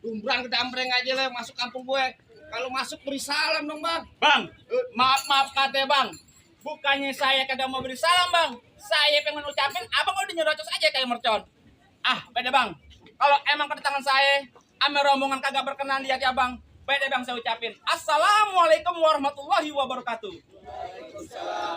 Dumbrang kedambreng aja lah masuk kampung gue. Kalau masuk beri salam dong bang. Bang, maaf katanya bang. Bukannya saya kadang mau beri salam bang. Saya pengen ucapin, abang udah nyerocos aja kayak mercon. Ah, beda bang. Kalau emang kedatangan saya, ame rombongan kagak berkenan lihat ya bang. Beda bang saya ucapin. Assalamualaikum warahmatullahi wabarakatuh.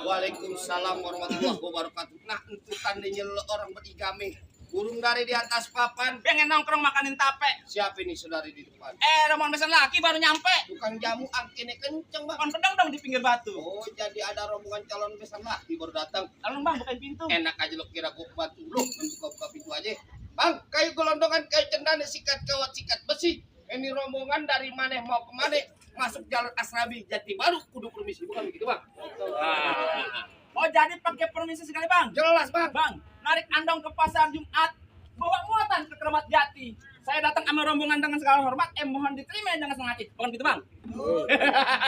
Waalaikumsalam warahmatullahi wabarakatuh. Nah, itu tandanya lo orang berigami. Burung dari di atas papan. Pengen nongkrong makanin tape. Siapa ini saudari di depan? Rombongan besan laki baru nyampe. Tukang jamu angkinnya kenceng bang. Kon pedang dong di pinggir batu. Oh, jadi ada rombongan calon besan laki baru datang. Tolong bang, bukain pintu. Enak aja lo kira gue bantu lo buka pintu aja. Bang, kayu gelondongan, kayu cendana, sikat kawat, sikat besi. Ini rombongan dari mana mau ke mana? Masuk jalur Asrabi, Jati Baru, kudu permisi. Bukan begitu bang? Oh jadi pakai permisi sekali bang? Jelas bang. Bang, narik andong ke pasar Jumat, bawa muatan ke Keramat Jati. Saya datang sama rombongan dengan segala hormat, mohon diterima dengan senang hati. Bukan gitu bang?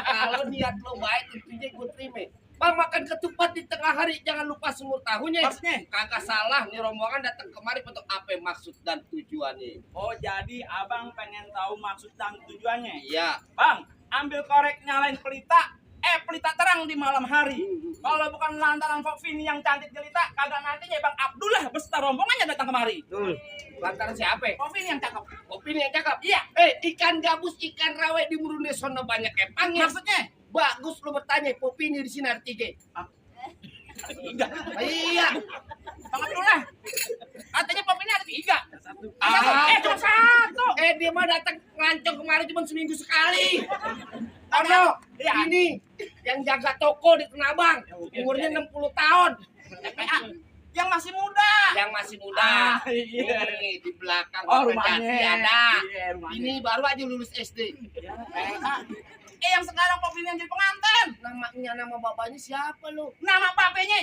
Kalau niat lo baik, tentunya gue terima. Bang, makan ketupat di tengah hari, jangan lupa sumur tahunya. Maksudnya? Kagak salah, nih rombongan datang kemari untuk apa maksud dan tujuannya. Oh jadi abang pengen tahu maksud dan tujuannya? Iya. Bang, ambil korek nyalain pelita, pelita terang di malam hari. Kalau bukan lantaran Pak Vini yang cantik jelita, kagak nantinya Bang Abdullah beserta rombongannya datang kemari. Lantaran siapa? Pak Vini yang cakep. Opini yang cakep. Iya. Ikan gabus, ikan rawe di Murunde sono banyak kepangnya. Maksudnya? Bagus lu bertanya, opini di sini ada 3. Tiga. Iya. Bang Abdullah. Katanya Pak Vini ada 3. Cuma 1. Dia mah datang ngelancong kemarin cuma seminggu sekali. Ano, Iya. ini yang jaga toko di Tanah Abang, umurnya 60 tahun. Yang masih muda. Yang masih muda. Iya. Nih, di belakang Oh, Hotel rumahnya. Jati ada. Iya, rumahnya. Ini baru aja lulus SD. Yang sekarang Pak Vini yang jadi pengantin. Nama bapaknya siapa lu? Nama papenya.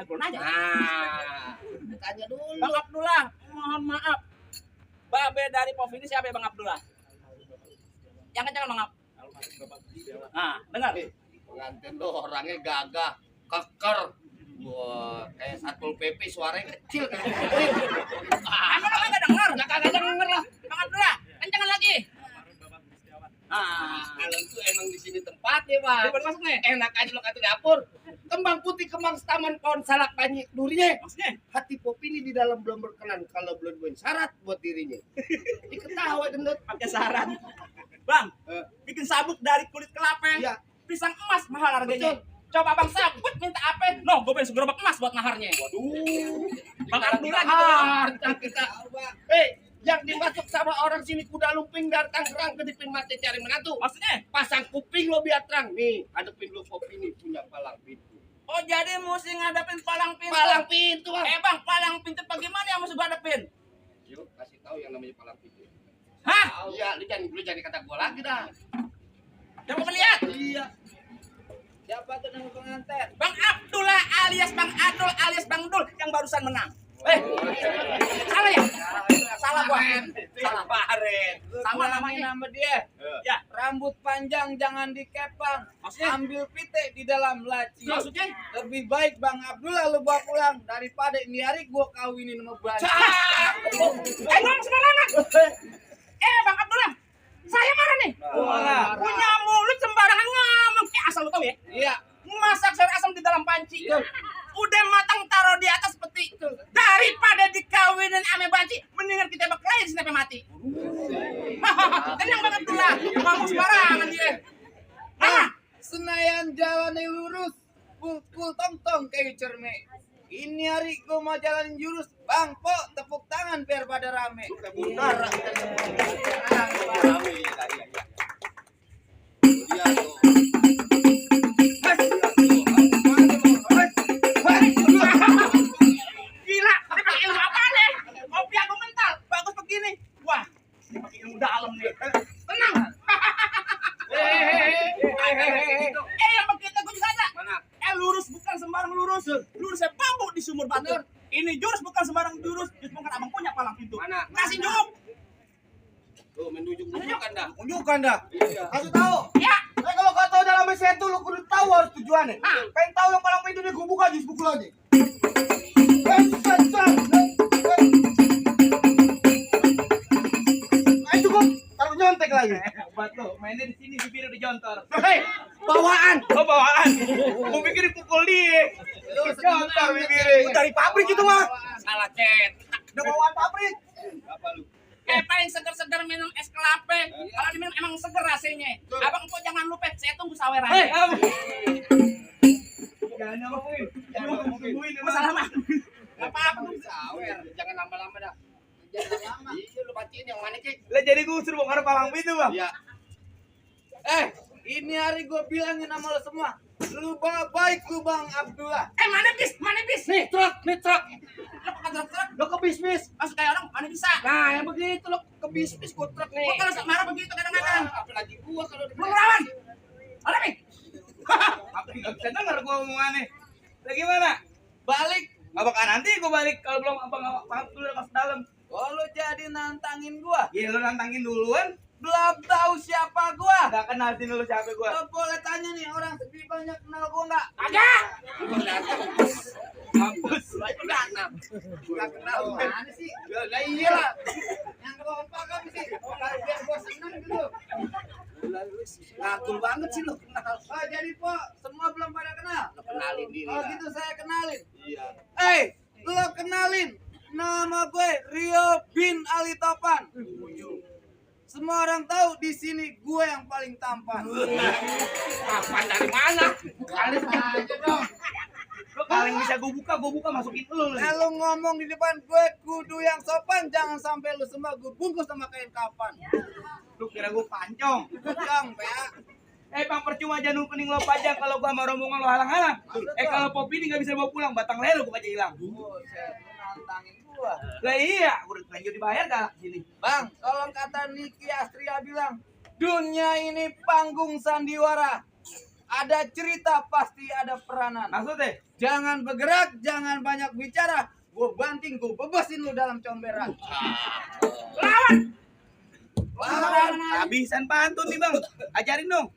Gue nanya. Nah, tanya dulu. Bang Abdullah, mohon maaf. Babe dari Pak Vini siapa ya Bang Abdullah? Yang kencang Bang Ab. Nah, dengar. Pengantin lo orangnya gagah, keker. Wah, kayak Satpol PP suaranya kecil kan. Emang kagak denger? Kagak denger lah. Bang Abdullah, kencangan lagi. Kalau itu emang di sini tempatnya, Pak. Baru masuk nih. Enak aja lo kata dapur. Kembang putih, kembang setaman, pohon salak banyak durinya. Maksudnya? Hati Popi ini di dalam belum berkenan kalau belum buat syarat buat dirinya. Diketawa gendut. Pakai syarat. Bang, bikin sabuk dari kulit kelapa. Iya. Pisang emas mahal harganya. Betul. Coba Bang sabuk minta apa? No, gue pengen segerobak emas buat maharnya. Waduh. Bang Abdullah gitu Bang. Harta kita. Yang dimasuk sama orang sini kuda lumping dari Tangerang kedipin mati cari menantu. Maksudnya? Pasang kuping lo biar terang. Nih, hadapin lu Popi ini punya palang pintu. Oh jadi mesti ngadepin palang pintu. Palang pintu, Bang. Bang, palang pintu bagaimana yang mesti gue hadepin? Yuk, kasih tahu yang namanya palang pintu. Hah? Iya, lu jangan kata gua lagi dah. Coba lihat. Iya. Siapa tuh nama pengantin? Bang Abdullah alias Bang Adul alias Bang Dul yang barusan menang. Salah ya? Salah gua. Salah Farid. Sama namanya. Nama dia. Ya. Rambut panjang jangan dikepang. Maksudnya? Ambil pite di dalam laci. Maksudnya? Lebih baik Bang Abdullah lu bawa pulang daripada ini hari gua kawinin sama Bang. Ngomong sembarangan. Bang Abdullah, saya marah nih. Marah. Punya mulut sembarangan ngomong. Asal lu tahu ya. Iya. Masak sayur asam di dalam panci. Udah matang taruh di atas peti. Daripada dikawinin ame banci, mendingan kita berkelahi di sini sampai mati. Tenang Bang Abdullah, ngomong sembarangan dia. Senayan jalan lurus, pukul tong-tong kayak cerme. Ini hari gua mau jalan jurus, Bang Po tepuk tangan biar pada rame. sumur batu. Ini jurus bukan sembarang jurus bukan abang punya palang pintu. Mana? Kasih juk. Tuh menunjuk-nunjukkan dah. Tunjukkan dah. Iya. Kasih tahu. Ya. Kalau kau tahu dalam mesin itu, lu kudu tahu harus tujuannya. Pengen tahu yang palang pintu ini, gue buka aja, pukul aja. Ayo cukup, taruh nyontek lagi. Buat lo, mainnya di sini bibir di jontor. Hei, bawaan. Oh bawaan. Mau pikir pukul dia. Jontor bibirnya. Dari pabrik itu mah. Salah cet. Udah bawaan pabrik. Apa lu? Paling seger-seger minum es kelapa. Kalau diminum emang seger rasanya. Abang kok jangan lupa, saya tunggu saweran. Jangan ngomongin. Jangan ngomongin. Masalah mah. Apa-apa. Sawer, jangan lama-lama dah. Jangan lama. Iya lu bacain yang mana, Cik? Lah jadi gue suruh bongkar palang pintu, Bang. Iya. Ini hari gue bilangin sama lo semua. Lu baik lu Bang Abdullah. Mana bis? Mana bis? Nih truk. Lo ke truk. Lo ke bisnis. Masuk kayak orang, mana bisa? Nah, yang begitu lo ke bisnis gue truk nih. Gua kalau marah begitu kadang-kadang. Apalagi gua kalau Lu ngelawan. Ada nih. Apa enggak bisa denger gua omongannya. Lah gimana? Balik. Abang nanti gua balik kalau belum abang dulu ke dalam. Oh, lo jadi nantangin gua? Iya, lo nantangin duluan. Belum tahu siapa gua. Enggak kenal sini lo siapa gua. Lo boleh tanya nih orang sepi banyak kenal gua enggak? Agak. Mampus. Enggak kenal. Mana sih? Lah iyalah. Yang kompak kan sih. Kalau biar gua seneng gitu. Ngakul banget sih lu kenal. Oh, jadi Po, semua belum pada kenal. Lu kenalin diri. Oh, lah. gitu saya kenalin. Iya. Lo kenalin. Nama gue Rio bin Ali Topan. Semua orang tahu di sini gue yang paling tampan. Apa dari mana? Kali aja dong. Lo paling bisa gue buka masukin lu. Kalau ngomong di depan gue kudu yang sopan, jangan sampai lu semua gue bungkus sama kain kapan. Lu kira gue pancong. Jang, ya. Bang percuma jangan kuning lo pajang kalau gua sama rombongan lo halang-halang. Kalau Popi ini nggak bisa bawa pulang, batang leher gua aja hilang. Buset, lu nantangin gua. Lah iya, udah lanjut dibayar gak sini? Bang, kalau kata Niki Astria bilang, dunia ini panggung sandiwara. Ada cerita, pasti ada peranan. Maksudnya? Jangan bergerak, jangan banyak bicara. Gue banting, gue bebasin lu dalam comberan. Lawan! Habisan pantun nih bang, ajarin dong.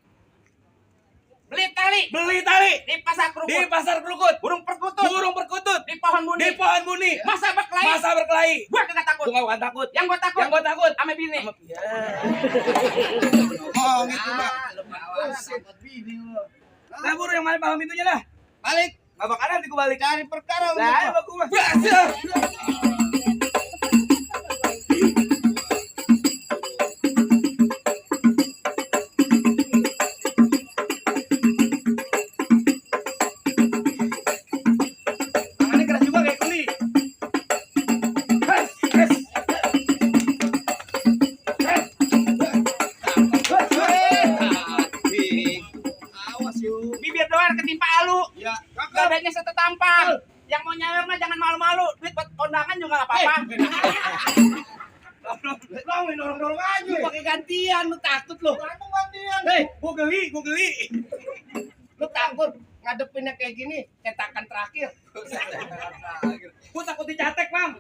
Beli tali Beli tali di pasar kerukut. di pasar kerukut. Burung perkutut Burung perkutut di pohon buni. di pohon buni. Masa berkelahi. Masa berkelahi. Gua kagak takut. Gua gak takut. Yang gua takut. Yang gua takut. Ame bini. Oh, gitu, Bang. Nah buru yang mana paham itunya dah. Balik. Gak bakalan nanti gua balik. Cari perkara. Lah, emang gua mah. Tangannya keras juga kayak kuli. Awas yuk. Bibir doang ketimpa alu. Ya, Dadanya setetampal. Yang mau nyawer mah jangan malu-malu. Duit buat kondangan juga gak apa-apa. Lu dorong-dorong aja. lu pakai gantian, lu takut lu. Kamu gantian. Gua geli. Lu takut ngadepinnya kayak gini, cetakan terakhir. Gua takut dicatek, Bang.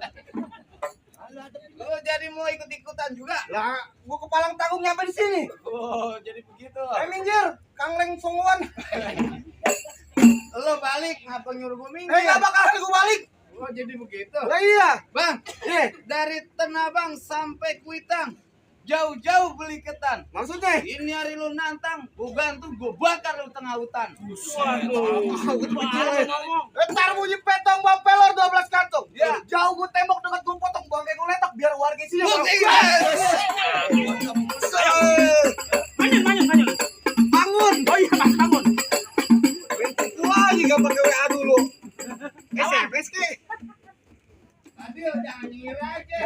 Lu jadi mau ikut-ikutan juga? Lah, gua kepalang tanggung nyampe di sini. Oh, jadi begitu. Minggir, Kang Leng Songwan. Lu balik, ngapa nyuruh gua minggir? Enggak bakalan gua balik. Oh, jadi begitu. Lah iya. Bang, dari Tenabang sampai Kuitang, jauh-jauh beli ketan. Maksudnya? Ini hari lu nantang, gua gantung, gua bakar lu tengah hutan. Ntar bunyi petong bang pelor 12 kantong. Ya. Jauh gua tembok dekat gua potong bangkai gua letak biar warga sini. Manyun. Bangun. Oh iya mas, bangun. Wah, ini gambar WA dulu. SMS ke? Aduh, jangan ngira aja.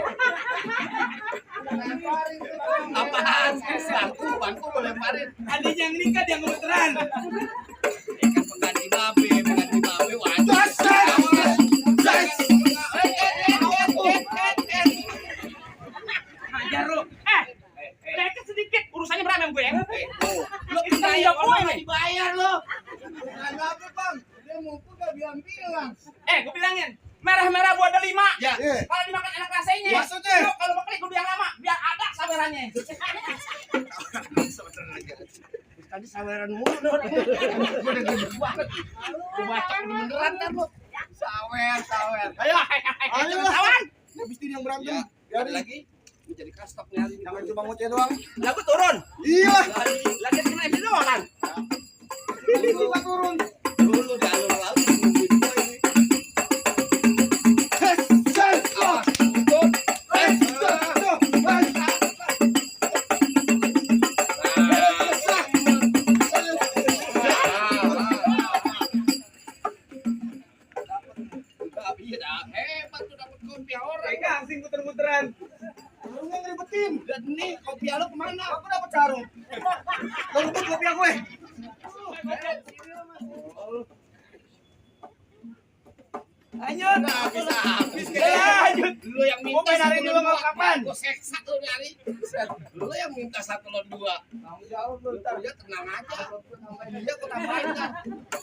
Lemparin ke bang. Apaan? Bantu gua lemparin. Ada yang nikah yang gemeteran. Ikan pengganti babe wajib. Ajar lu. Deket sedikit. Urusannya berapa sama gue ya? Lu Itu tanggung jawab gue nih. dibayar lo. Kenapa bang? Dia mumpung gak bilang-bilang. Gue bilangin. merah-merah buat ada 5. Ya. Kalau dimakan enak rasanya. Maksudnya? Lu kalau bakli kudu yang lama biar ada sabarannya. Tadi saweran mulu dong. Gua udah gede banget. Gua baca beneran kan lu. Sawer. Ayo lah. Kawan, Habis ini yang berantem. Ada lagi? Gua jadi kastok nih hari ini. Jangan cuma ngoceh doang. lagu turun. Iya. Lagi kena itu doang kan. Ini gua turun. Dulu di alur-alur nungguin gua ini. Awas, betul. Hebat tuh dapat kopi orang. Mereka asing muter-muteran. Lu yang ngeribetin. Dan nih kopi lu kemana? Aku dapat sarung. Lo rebut kopi aku Lanjut. Nah, bisa habis Lanjut. Lu yang minta Gua main hari satu dulu lawan mau dua. kapan? Gua seksa lu nyari. Lu yang minta 1 lawan 2. Tanggung jawab lu. Ntar ya tenang aja. Iya gua tambahin kan.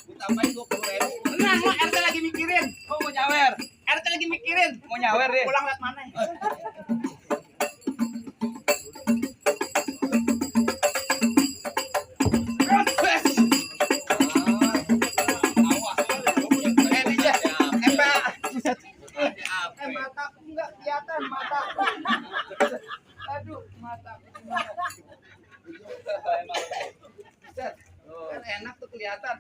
Gua tambahin 20.000. Tenang, lu RT lagi mikirin. Gua mau nyawer. RT lagi mikirin. Mau nyawer deh. Pulang lihat mana? Mataku enggak kelihatan mata. Aduh, mataku. Kan enak tuh kelihatan.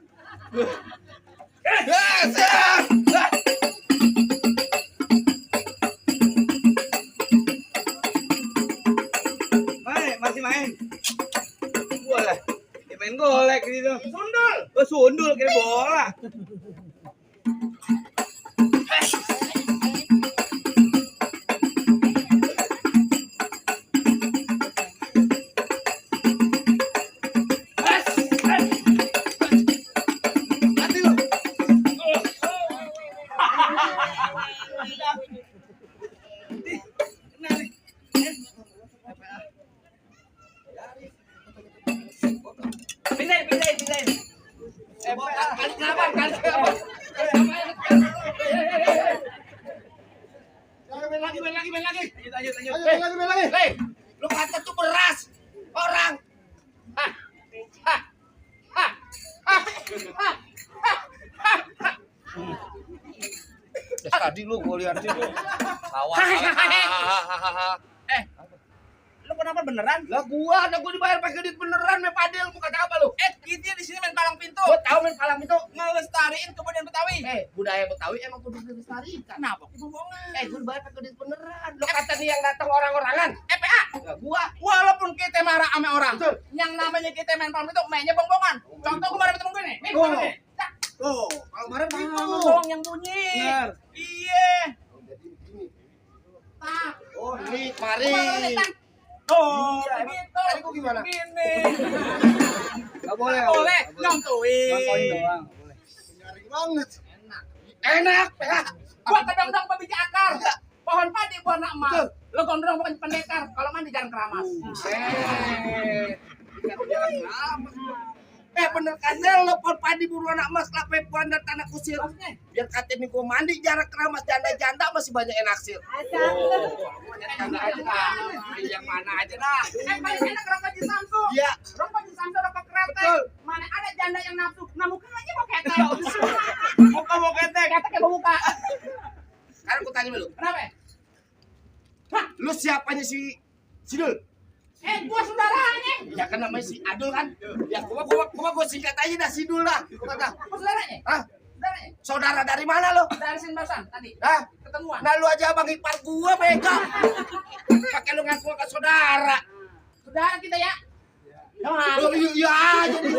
Masih main. Boleh. Ya main golek gitu. Sundul. Oh, sundul kira bola. Mati lu. Pindahin. Kali kenapa? Main lagi. Lanjut. Hei, lu kata tuh beras orang. Tadi lu gua lihat sih lu. Lu kenapa beneran? Lah gua dibayar pakai duit beneran me padel bukan apa lu? Kita di sini main palang pintu. Gua tahu main palang itu. Ngelestariin kebudayaan Betawi. Budaya Betawi emang kudu dilestarikan. Kenapa? Kebohongan. Gua dibayar pakai duit beneran. Lu kata nih yang datang orang-orangan. PA. Lah gua Walaupun kita marah sama orang, Betul. yang namanya kita main palang pintu mainnya bongbongan. Contoh kemarin ketemu gue nih. Nih, Oh. nih. Cak. tuh, kalau kemarin gitu. Doang yang bunyi. Benar. Iya. Jadi begini. Tak. Oh, ini mari. Oh, Iya, begitu. tadi gua gimana? Gini. Enggak boleh. Boleh nyontoin. Nontonin doang. Boleh. Nyaring banget. Enak. Gua kedong-dong pabiji akar. Pohon padi warna emas. Betul. Lo gondrong bukan pendekar. Kalau mandi jangan keramas. Bener kan lo pohon padi berwarna emas lape puan dan tanah kusir. Maksudnya? Biar katanya gua mandi jarak keramas janda-janda masih banyak yang naksir. Janda aja dah. Yang mana aja dah. Paling enak rokok di Samsu. Iya. Rokok di Samsu, rokok kereta. Betul. Mana ada janda yang nafsu. Nah mukanya aja mau ketek. Muka mau ketek. Ketek kayak muka. Sekarang gua tanya dulu. Kenapa? Hah? Lu siapanya si Sidul? Gua saudaranya. Ya kan namanya si Adul kan? Ya gua singkat aja dah Sidul dah. Gua kata. Apa saudaranya? Hah? Saudaranya? Saudara dari mana lo? Dari sini barusan tadi. Hah? Ketemuan. Nah lu aja bang ipar gua bego. Pakai lu ngaku ke saudara. Saudara kita ya. Lu iya aja nih.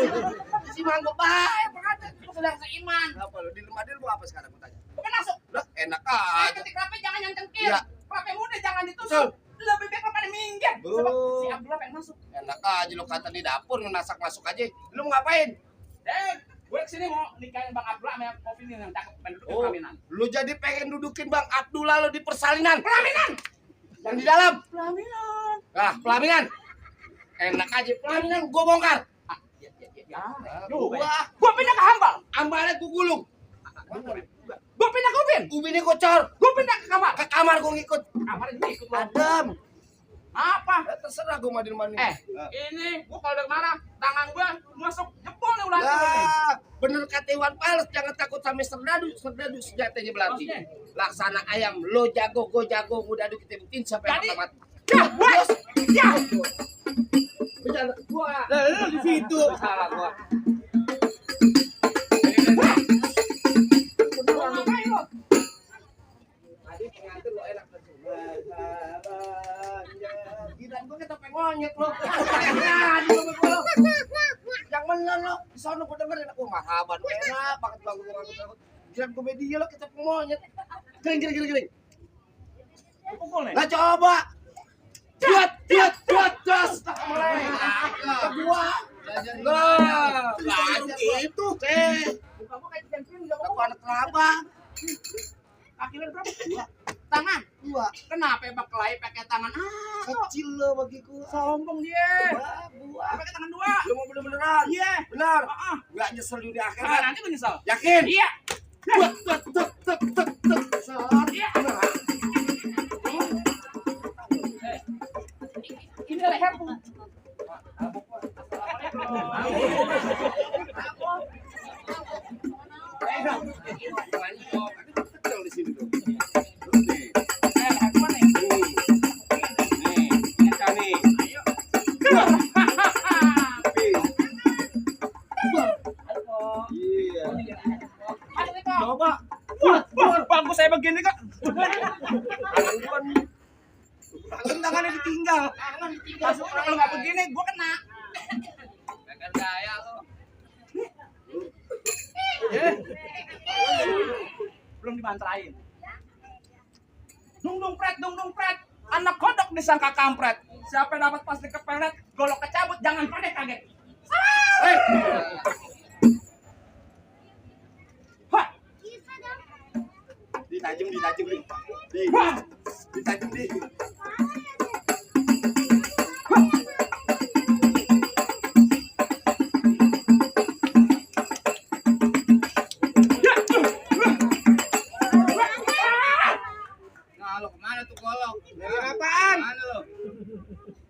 Si mangkok baik banget. Saudara seiman. Apa lu di rumah dia lu apa sekarang gua tanya? Bukan masuk. Lah enak aja. Ketik rapi jangan yang cengkir. Iya. Rapi muda jangan Betul. ditusuk. Lebih baik pada minggir. Sebab Oh. si Abdullah pengen masuk. Enak aja lu kata di dapur ngenasak masuk aja. Lu mau ngapain? Gue kesini mau nikahin Bang Abdullah sama Kopi yang cakep pengen duduk Oh, pelaminan. lu jadi pengen dudukin Bang Abdullah lu di persalinan. Pelaminan. Yang di dalam. Pelaminan. Nah, pelaminan. Enak aja pelaminan gua bongkar. Ya. Gua Gua pindah ke Hambal. ambalnya gua gulung. Gue pindah ke ubin. Ubin ini kocor. Gue pindah ke kamar. Ke kamar gue ngikut. Kamar ini ikut lo. Adem. Apa? Terserah gue mandi-mandi. Ini gue kalau udah marah, tangan gue masuk jempol nih ulah. Lah, bener kata Iwan Fals, jangan takut sama Serdadu. Serdadu senjatanya belati. Maksudnya? Laksana ayam, lo jago, gue jago, mudah adu kita buktiin siapa yang Jadi- pertama. Ya, bos. Ya. Bercanda gua. Lah di situ. Salah gua. Gua ngapain lo? Tadi pengantin lo enak betul. Giliran gua kita pengen monyet lo. Yang bener lo. Di sono gua dengerin aku marhaban enak banget bagus. Giliran komedi lo kita pengen monyet. Gering. Pukul nih. Lah coba. Tiat, jos. Mulai. Kedua. Lah, belajar itu. Muka gua kayak ikan film, Aku anak kelabang. kaki lu berapa? Dua. Tangan. Dua. Kenapa berkelahi pakai tangan? Kecil lo bagiku. Sombong dia. Buah. Pakai tangan dua. Lu mau bener-beneran? Iya. Benar. Heeh. Enggak nyesel di Nah, akhirat. nanti menyesal. Yakin? Iya. Tek. Saat. Iya. Ini leherku. Kecil di sini tuh. Leherku mana? Nih, kita nih. Iya. Coba. Wah, bagus saya begini kok. Tangannya ditinggal. Masuk kalau nggak begini, gua kena. Gaya lo. Belum dimantrain. Dung pret. Anak kodok disangka kampret. Siapa yang dapat pasti kepelet, golok kecabut, jangan pada kaget. Hei. Hah, Ditajam di. hah. Ditajam di. Nah, lo kemana tuh golok? Dengar apaan? Mana lo?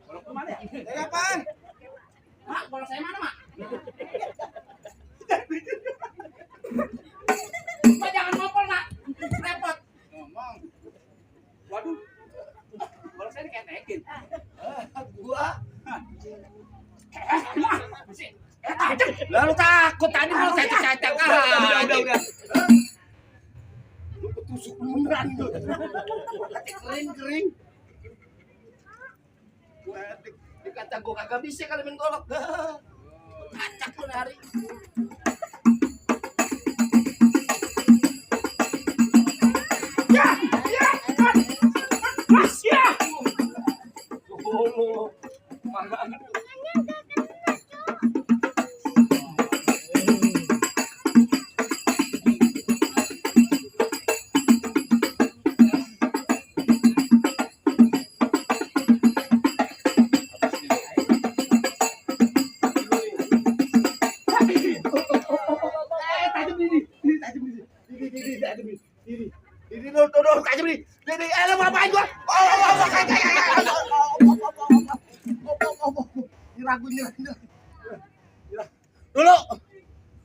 Golok kemana ya? Dengar apaan? Mak, golok saya mana, Mak? Mak, jangan ngopol, Mak. Repot. Ngomong. Waduh. Golok saya diketekin. Gua. Mak. Tajam. Lalu takut tadi mau saya cacak. Udah. Lu ketusuk beneran tuh. Kering. Dikata gua kagak bisa kalau main golok. Kacak lu hari. Ya. Mas, ya. Oh, mana? Dulu.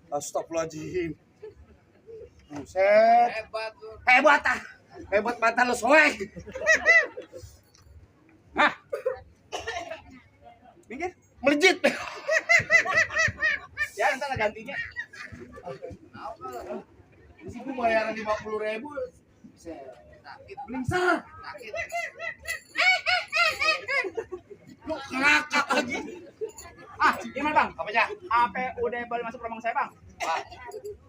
Astagfirullahaladzim. Buset. Hebat lu. Hebat ah. Hebat mata lu soek. Hah. Minggir. Melejit. Ya, ntar lah gantinya. Di sini bayaran 50.000. Sakit blingsar. Sakit. Lu ngakak lagi. Ah, gimana, Bang? Apanya? Apa udah boleh masuk rumah saya, Bang? Pak,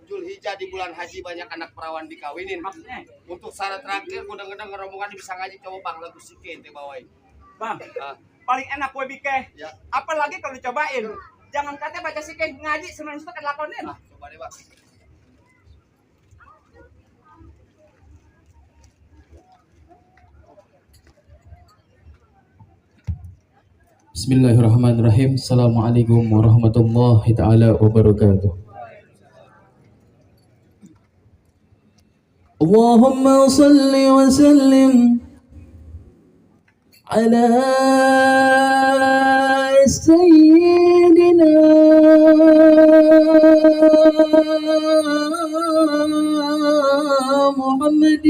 Julhijjah di bulan haji banyak anak perawan dikawinin. Maksudnya, Untuk syarat terakhir, gue denger rombongan bisa ngaji coba bang lagu Sike ente bawain. Bang, Ah, paling enak kue bike. ya, Apalagi kalau dicobain. Jangan katanya baca sike ngaji sebenarnya itu kan lakonin. ah, coba deh bang. Bismillahirrahmanirrahim. Assalamualaikum warahmatullahi taala wabarakatuh. اللهم صل وسلم على سيدنا محمد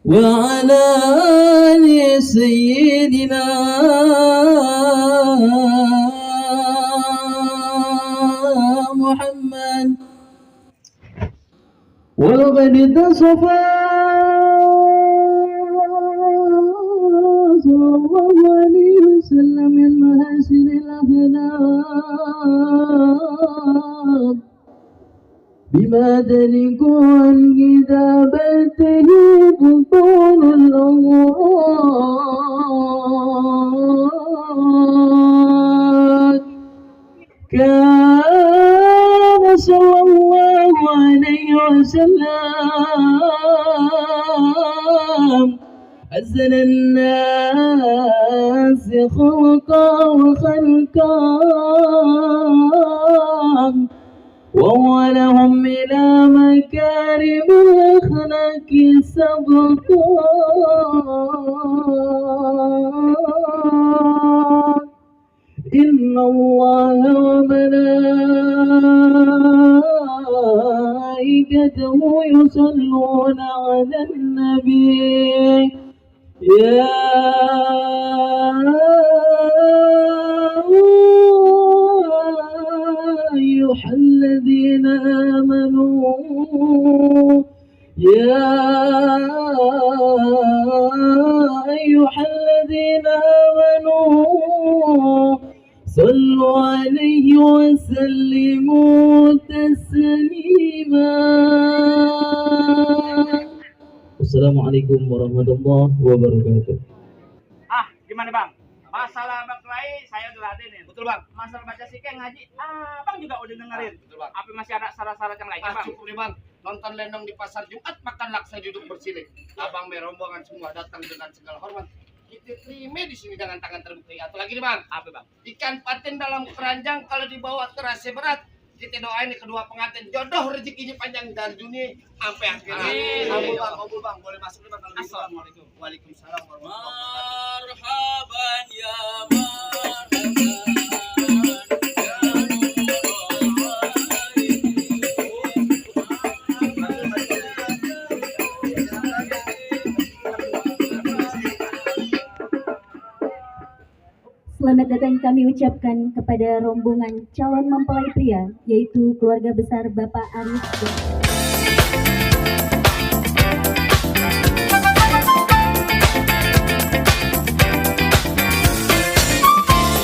وعلى آل سيدنا محمد ولقد تصفى صلى الله عليه وسلم من محاسن الأخلاق بما تلك عن كتابته بطون الأموات كان صلى الله عليه وسلم أحسن الناس خلقا وخلقا وهو لهم إلى مكارم الأخلاق سبقا إن الله وملائكته يصلون على النبي يا أيها الذين آمنوا يا أيها الذين آمنوا صلوا عليه وسلموا تسليما. Assalamualaikum warahmatullahi wabarakatuh. Ah, gimana bang? Masalah berkelahi saya udah ladenin. Betul bang. Masalah baca sikeng ngaji, bang juga udah dengerin. Betul bang. Apa masih ada syarat-syarat yang lainnya bang? Cukup nih bang. Nonton lenong di pasar Jumat, makan laksa duduk bersiling. Abang rombongan semua datang dengan segala hormat. Kita terima di sini dengan tangan terbuka. Atau lagi nih bang. Apa bang? Ikan patin dalam keranjang kalau dibawa terasa berat. Kita doain nih kedua pengantin jodoh rezekinya panjang dari dunia sampai akhirnya. Amin. Kabul bang, boleh masuk nih bang kalau gitu. Assalamualaikum. Waalaikumsalam warahmatullahi wabarakatuh. Marhaban ya marhaban. Selamat datang kami ucapkan kepada rombongan calon mempelai pria, yaitu keluarga besar Bapak Arif.